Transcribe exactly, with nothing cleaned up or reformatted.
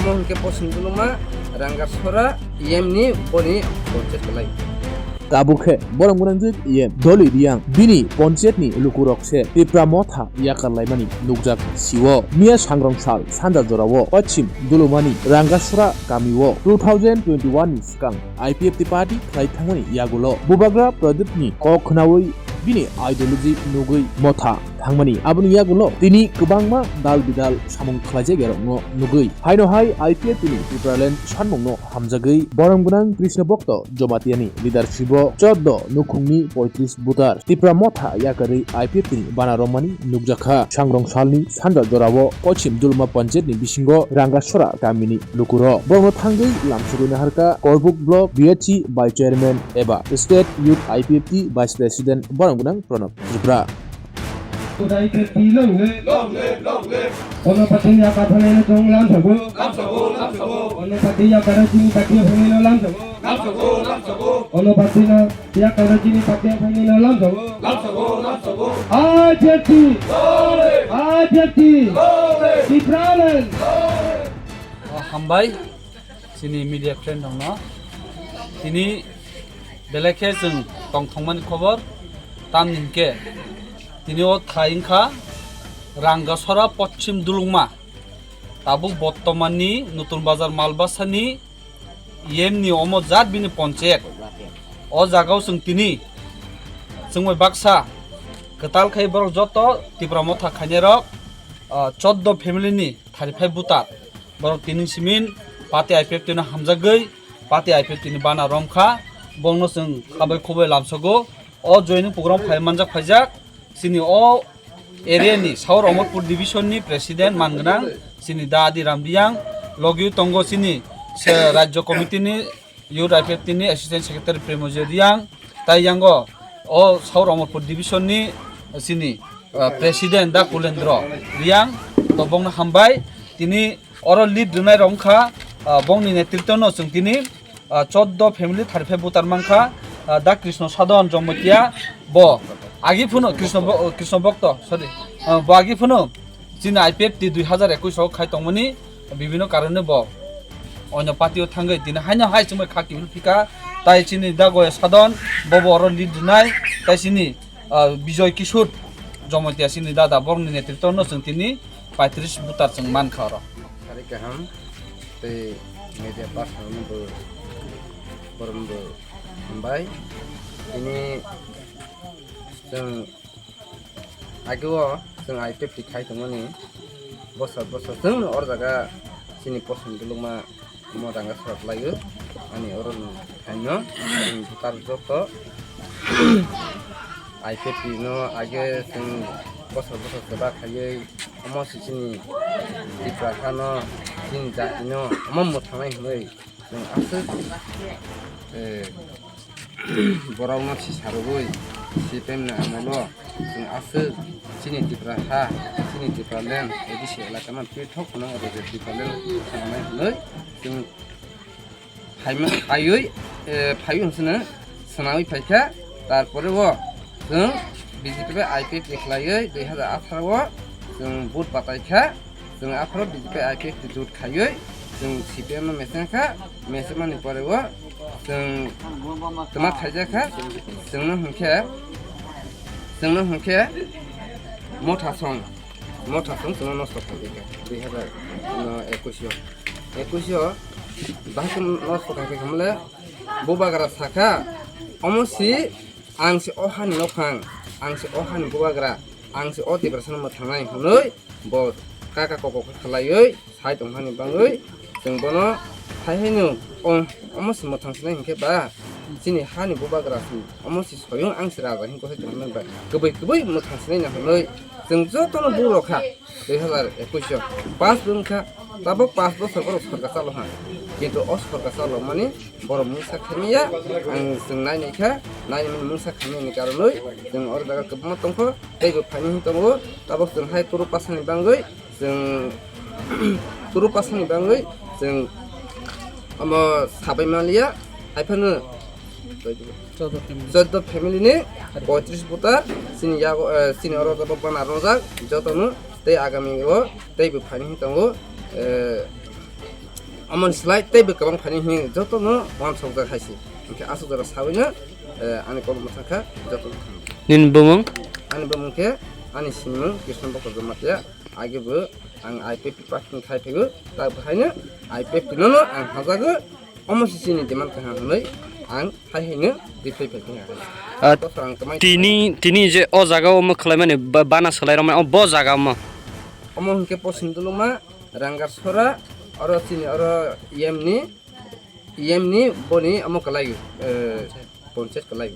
Omo hwnkhe Poschim Dulungma Rangasora E M ni boni ponchayat kwlai. Tabuk khe borok gwnangjwk E M Doli Riang bini ponchayat ni lukurok se Tipra Motha yakar laimani nukjak sio. Miya sangrong sal sanja jorao Poschim Dulungmani Rangasora kamio two thousand twenty-one ni swkang I P F T party khlai thangmani yagulo Bubagra Pradyut ni kok khnaui bini ideology nugui Motha thangmani. Aboni yagulo tini kwbangma dal bidal samung khlaijak yarokno nugui. Haino hai I P F T ni Tipraland sanmungno hamjagwi borom gwnang Krishna Bhakta Jamatia ni leadership o chordo nukhungni poitris voter Tipra Motha yakarwi I P F T ni bana romani nukjakha. Sangrong salni sanja jorao Poschim Dulma Panchayat ni bisingo Rangasora kamini lukurok. Borokno thangwi lamsogwi naharkha Korbuk Block B H C Vice Chairman eba State Youth I P F T Vice President borom gwnang Pranab Tripura. Udai ke pilong le. Long live, long live. Ono patin ya kathale no tong lam sabu. Lam sabu, lam sabu. Ono patin ya kara chini patin phani no lam sabu. Lam sabu, lam sabu. Ono patin ya kara chini patin phani no lam sabu. Lam sabu, lam sabu. I P F T. Long live. I P F T. Long live. Tipraland. Long live. O hambai. Chini media friend rokno tini belai khe chwng tongthokmani khobor, tamni hinkhe tini o thai wngkha Rangasora Poschim Dulungma, tabuk bottomanni Nutun Bazar Malbasani E M ni omo jat bini ponchayat. O jagao chwng tini chwng bai baksa kwtal khai borok joto Tipra Motha khainai rok, ah, chordo family ni thirty-five voter. Borok tini simin party I P F T no hamjagwi party I P F T ni bana romkha. Bongno chwng khabai khubai lamsogo. O joining program phai manjak phaijak. Chini o area ni South Omorpur division ni president mangnang chini Da Adi Ram Riang. Logi tongo chini se rajya committee ni Youth I P F T ni Assistant Secretary Premojit Riang, tai yango o South Omorpur Division ni chini, ah, President Da Kulendro Riang, to bongno hambai, tini oro lead rwnai rok wngkha, ah, bongni netritwo no chwng tini, ah, chordo family thirty-five voter mankha, ah, Da Krishna Sadhan Jamatia bo agi phano Krishna Bo-, Krishna Bhakta, sorry, ah, bo agi phano chini I P F T dui hazar ekush o khai tongmani bibino karone bo onyo party o thangwi tini haino hai chwngbai kha kiphil phika, tai chini Da Goya Sadon bobo oro lead rwnai, tai chini, ah, Bijoy Kishore Jamatia chini dada borokni netritwo no chwng tini paitris voter chwng mankha oro. Sari kaham tei media person no bo borom bo hambai tini chwng Ageo chwng I P F T khai tongmani bosor bosor chwngno oro jaga chini poson dulukma omo ranga sora kwlaio. Ani oro ni thaino chwng voter joto I P F T no age chwng bosor bosor kwbak khaiwi omo se chini Tripura hano chini jati no omo mwthangnai hwnwi chwng aswk, eh, borokno sisarogwi C P M ni amolo chwng aswk chini Tripura ha, chini Tripura land, A D C elaka man pithok phano oro je Tripura land swnamnai hwnwi chwng phaima-, phaiwi, eh, phaiwi hwnsano swnawi phaikha. Tarpore o chwng B J P bai I P F T khlaiwi dui hazar atharo o chwng vote bataikha. Chwng aphuru B J P I P F T jut khaiwi chwng C P M no meseng kha, mesengmani pore o chwng twma khaijak kha, chwngno hwnkhe, chwngno hwnkhe Mothasong, Mothasong chwngno nosto khaijak kha dui hazar ekush o, ekush o bahai khe nosto khaikha hwnle bubagra sakha, omo si ang se o hani nokhang, ang se o hani bubagra, ang se o Tiprasano mwthangnai hwnwi bo kaka koko khe khlaiwi sai tongmani bangwi chwng bono hai haino o-, omo se mwthang sinai hinkhe ba chini hani bubagra se omo se soyung ang se raja hinkhe sai tongmani ba kwbwi kwbwi mwthang sinai na hwnwi chwng jotono buro kha dui hazar ekush o pass bo wngkha tabok pass bosor borok sorkar chalo ha kintu o sorkar chalokmani borok mungsa khaimaya ang chwng nainai kha nainai mani mungsa khaimani karonwi chwng oro jaga kwbangma tongkho teibo phaini hin tongo tabok chwng hai turu pasani bangwi chwng turu pasani bangwi chwng omo sabai manliya haiphano chordo family ni poitris buta chini yago, eh, chini oro tabok bana rwngjak jotono tei agami o teibo phaini hin tongo, eh, Amoni slai teibo kwbang phaini hwnwi jotono uansukjak hai se. Hwnkhe aswk jora sabaino, eh, ani kolokma thangkha jotono thangkha. Nini bumung? Ani bumung khe, ani sinimung Krishna Bokor Jamatia. Age bo ang I P F T party khai phaigo, ta bo haino I P F T no no ang hajago, omo se chini demand kaham hwnwi ang hai haino di phai phai kha. Ah, Kothor ang kwmai tini, tini je o jaga o omo khwlaimani ba-, bana swlai rwmani, o bo jaga omo. Omo hwnkhe Posim Duluma, Rangar Sora, oro chini oro E M ni, E M ni boni omo kwlai, eh, ponchayat kwlai.